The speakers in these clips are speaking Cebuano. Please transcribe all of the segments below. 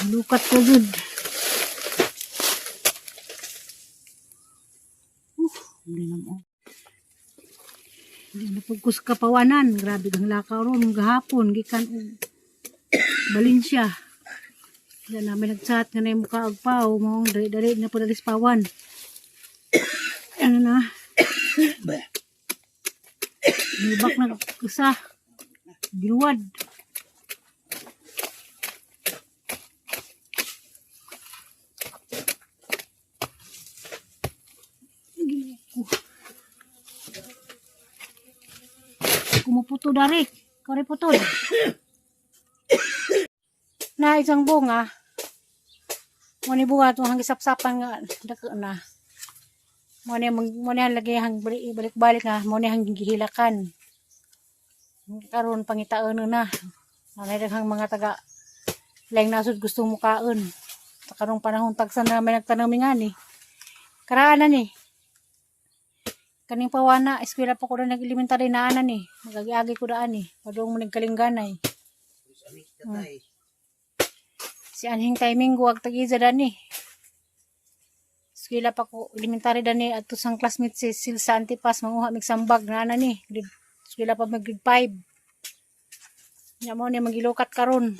Lukat ko gud. Hindi na mo. Hindi na pud ko sa kapawanan. Grabe kang lakaw ron gahapon gikan og Valencia. Diyan namin nag-chat nga na yung mukha og paw mo dali-dali na po dali sa pawan. Ano na? Nibak na kusa. Giluwad. Kumuputo dari. Kore putol. Na isang bunga. Mo ni bunga itong hanggang sapsapan nga dako na. Mo ni lagi hang balik-balik nga mo ni hang gihilakan. Karon pangitaon na. Nanay daghang mga taga laing nasod gusto mo kaon. Sa karong panahon tagsan na may nagtanom nga ni. Karaanan ni. Kaning pawana, eskwela pa ko na nag-elementary na ana ni. Magagi-agi ko daan ni. Padung mo nagkalingganay. Si anhing timing ko ag tag-iza dani. Eskwela pa ko elementary dani adto sang classmate si Silsa Antipas manguha mig sambag na ana ni. Grade, eskwela pa mag grade 5. Nya mo ni magilukat karon.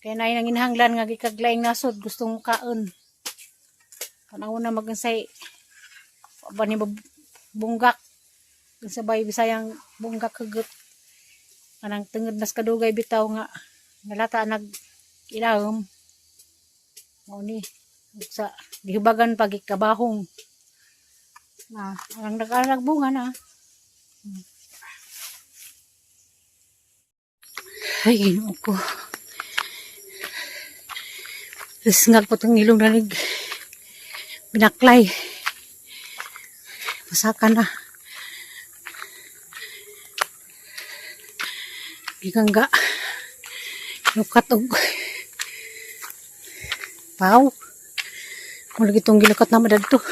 Kaya na nang inhanglan nga gikaglaing nasod gustong kaon. Panahon na magansay ba ni bunggak sabay Bisayang bunggak hugot kanang tungod nas kadugay bitaw nga nalata nag ilawom mao ni ug sa gihubagan pag ikabahong na ang nag bunga na. Ay, Ginoo ko. Lisngag po itong ilong nanig. Binaklay. Pasaka na. Gigangga. Lukat og paw. Kung lagi itong gilukat na madadto.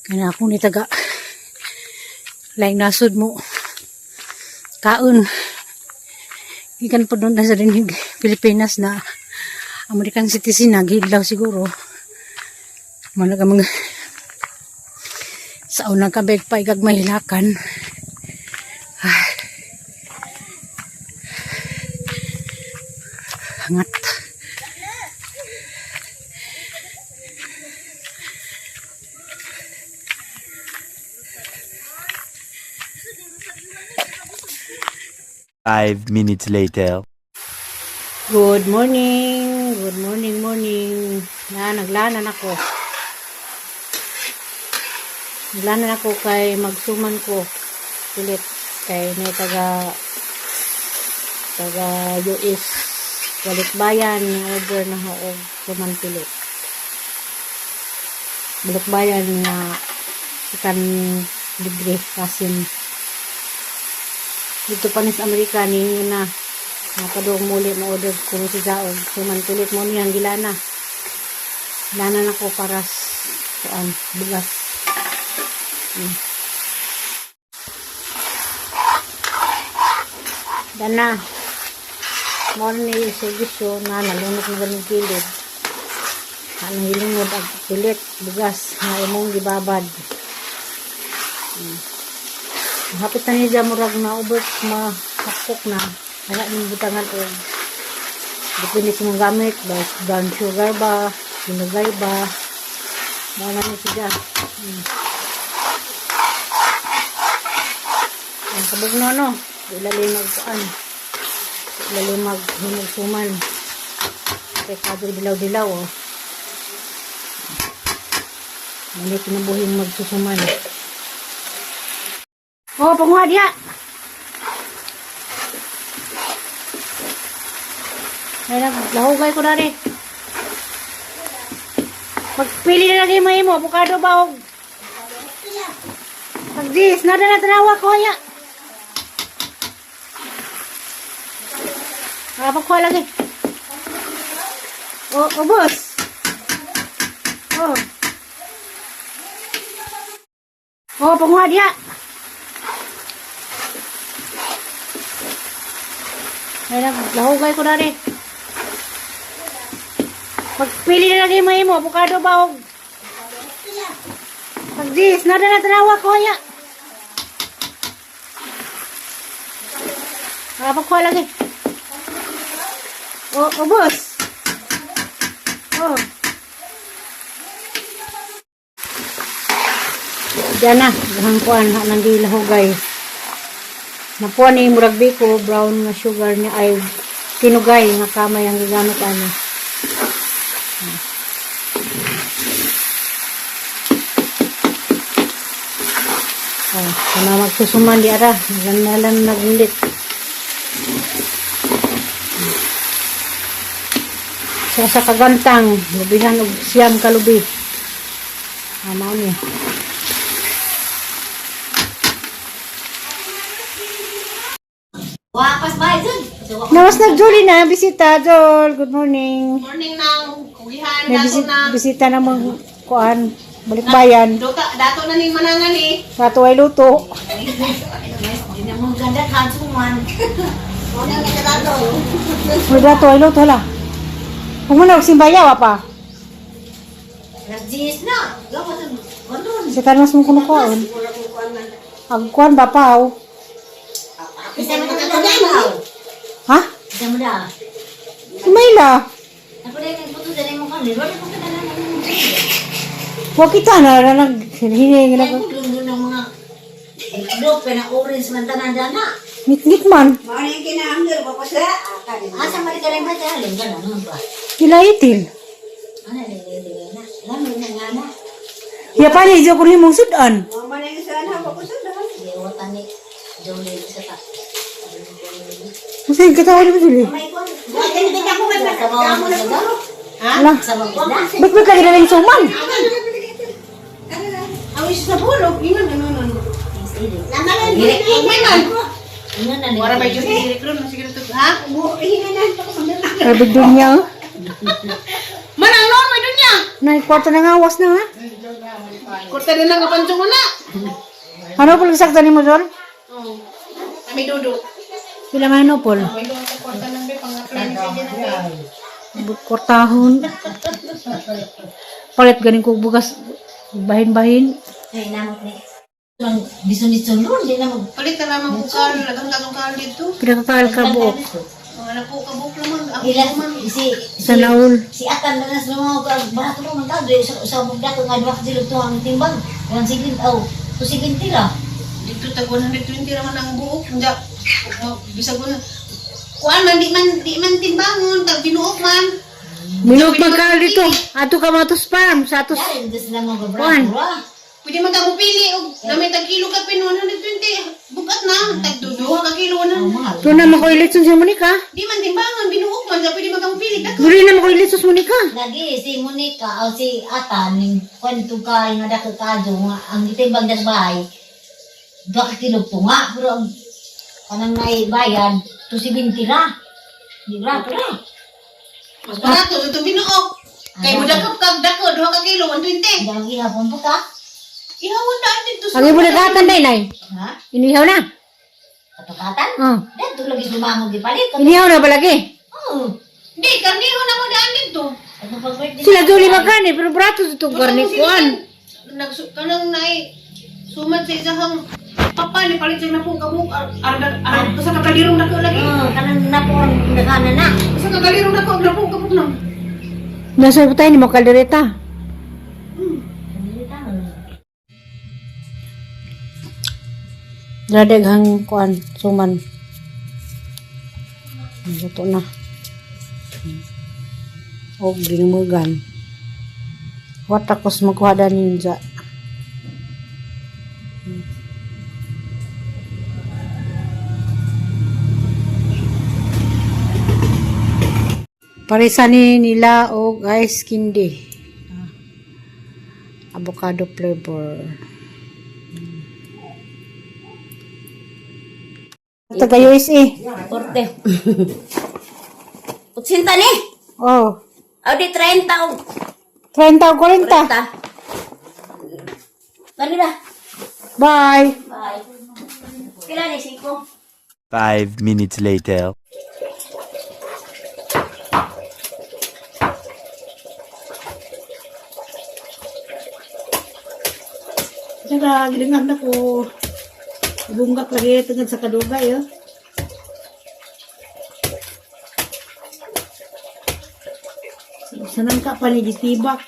Kaya na ako ni taga laing nasod mo kaon. Gikan po doon na sa dinig Pilipinas na American citizen na gidlaw siguro. Malaga mga sa unang kabeg pa igag mahilakan. Ay. Hangat. 5 minutes later. Good morning. Good morning, morning. Na, naglanan ako. Naglanan ako kay magsuman ko. Pilit. Kay may taga US balikbayan order na og suman pilit. Balikbayan nga ikan degree kasin dito pa ni sa Amerika ni na napadong muli mo order ko si Jaog suman pilit mo niyang gilana. Gilana na ko para sa bugas. Dana. Mo ni servisyo na nalunok na ganing kilid. Anong hilungod ang pilit bugas na imong gibabad. Hapit na niya murag na ubos mahakok na. Wala ning butangan og depende sa mong gamit ba, brown sugar ba, binugay ba. Mao na ni siya. Ang kabugno no, ilalim magkuan. Ilalim mag hinugsuman. Kay kadto dilaw-dilaw oh. Mali kinabuhing magsusuman. Oh, panguha diha. Ay, naglahugay ko na rin. Magpili na lagi mo imo, avocado ba og Pagdis, nada na tanawa ko ya. Pagkuha lagi. Oh, ubos. Oh. Oh, panguha diha. Ay, naglahugay ko na rin. Pagpili na lagi mo imo, avocado ba og Pagdis, nada na tanawa ko ya. Ah, pagkuha lagi. Oh, oh, boss. Oh. Diyan na, gahang kuan, nang gilahugay. Napuan ni murag biko, brown nga sugar niya ay tinugay nga kamay ang gigamit ani. Oh, kana magsusuman di ara, ganda lang nagulit. Sa kagantang, lubihan og 9 ka lubi. Ah, mao ni. Wapas ba dun? Nawas nag-Julie na, bisita, Jol. Good morning. Morning nang kugihan May dato bisita, na. bisita na mga kuan, balikbayan. Dato, dato na ning manangan eh. Kato ay luto. Hindi na mo ganda kansuman. Morning na dato. May dato ay luto hala. Kung muna og simbaya wa pa. Las 10 na. Gawa sa kondon. Sa tanas mo kuno kuan. Ang kuan ba paw? Isa mo na daw. Ha? Isa mo na. Si Mayla. Ako na yung puto sa mo kan. Wala ko kana na. Wa kita na na nag hining Kaya nag ko lunggo ng mga itlog pa na orange man tanan dana. ngit man. Asa man ka rin ba ta? Lingga na naman ba? Kilaitil. Ano lingga na. Lami na nga na. Ya pa ni jo kuno mong sudan. Iwatan ni Jolie sa ta. Kasi kita wala mo Julie. May kon. Sabaw mo sa daw. Ala. Sabaw mo na. Ba't ba ka rin suman? Ang isa sa bulog, ingon ano ano. May man. Ingon na Wala ba Diyos diri kron sige to ha? Grabe dunya. Oh. Manang noon may dunya. Nay kwarta na nga was na ha. Kurta na lang kapansong ko na. Ano pala saktan nimo Jol? Oh. Kami dudo. Sila nga ano pol. May duha ka kwarta nang be pang-apply ni sa na. Kwartahon. Palit ganing ko bugas bahin-bahin. Ay, namot ni. Lang bisun-bisun ron, di na mag... Palit na lamang ko kal, daghang katong kal dito. Pinakakal ka buok. Mga napo ka buok naman, ang Ila, man. si... Sa naul. Si Atan na nas lumaw ka, barato mo man tao, di sa bugda ko nga duwa ka silog to ang timbang. 170, oh, 270 ra. Dito tag 120 raman ang buok. Unja, bisag ko na. Kuan man di man timbangon, tag binuok man. Minok magkal dito. Ato ka matos farm sa atos. Dari, gusto na mo Kuan. gabrato ra. Pwede man ka pili og namay tag kilo ka pin 120. Bukat na tag duha ka kilo na. Oh, mahal. Doon na mo ko ilitson si Monica. Di man timbangan, binuok man sa pwede man ka pili. Dako. Dili na mo ko ilitson si Monica. Lagi, si Monica o si Atan, ning kwento ka, yung nga dako kadyo, nga ang gitimbang das bahay, duwa ka kilo po nga, pero ang kanang naibayad, 270 ra. Di ra, ra. Mas barato sa itong binuok. Kay mo dakop kag dako duha ka kilo 120. Hindi ang gihapon po ka. Ihawon na dito sa Ang imo nagkatan day nay. Ha? Inihaw na. Katukatan? Oh. Dito lagi sumangog gipalit. Inihaw na palagi. Oo. Di karniho na mo daan dito. Ano pag birthday? Sila Julie magkani pero brato dito garni kuan. Nagsu kanang nay sumad sa isahang papa ni palit siya na po kabuk ar ar ar sa kakalirong dako lagi. Oo, kanang napoon nagana na. Sa kakalirong dako na po kabuk na. Nasa tayo ni mo kaldereta. Dadaghang kuan suman. Luto na. Og ginugan. Watakos magkuha da ninja. Parisa ni nila og ice candy. Ah, avocado flavor. Taga USA. Korte. Utsinta ni. Oh, Aw di 30 og 30 o 40. 40. Bari na. Bye. Bye. Kailan ni siko? 5 minutes later. Bongga, gilingan na ko. Bunggak lagi tungod sa kadugay, oh. Sanang ka pa ni gitibak.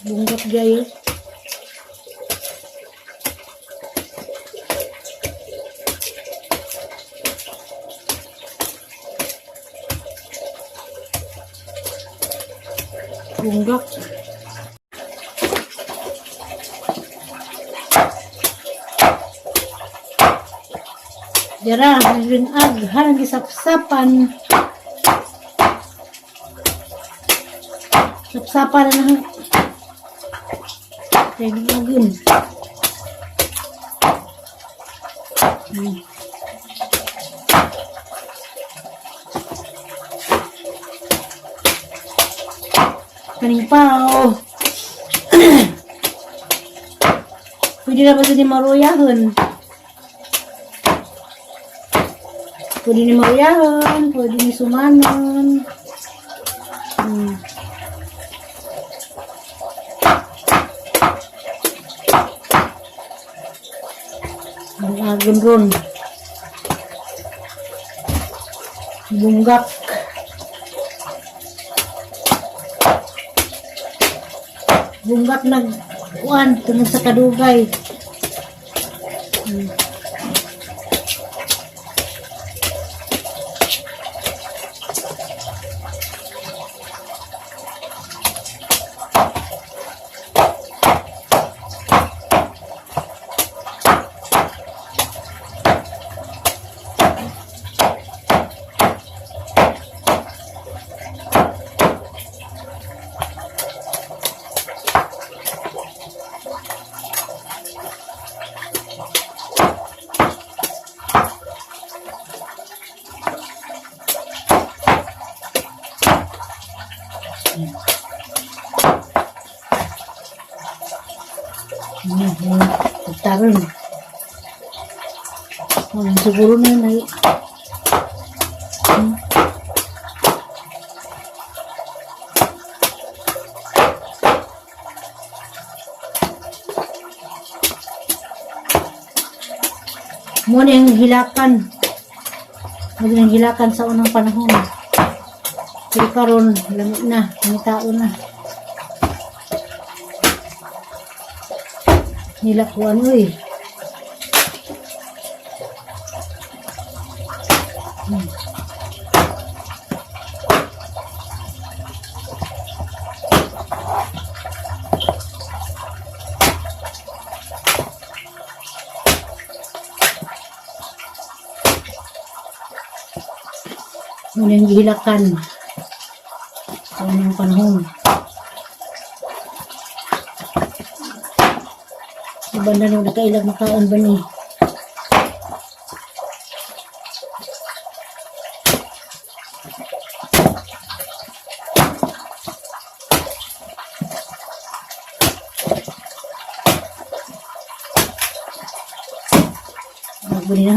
Bunggak gaya. Bunggak. Dara, ring-ag, harang gisapsapan. Sapsapan na lang. Ring-agun. Kaning pao. Pwede na ba ito ni maruyahon? Pwede ni maruyahon, pwede ni sumanon. Ang agon ron. Bunggak. Bunggak nag kuan tungod sa kadugay. Taron. Siguro na yun ay. Muna yung hilakan. Muna yung hilakan sa unang panahon. Pero karon, lamig na, may tao na. Nilakuan, uy. Muna yung gihilakan sa unang panahon. Iba na nung nakailag makaon ba ni? Bago na.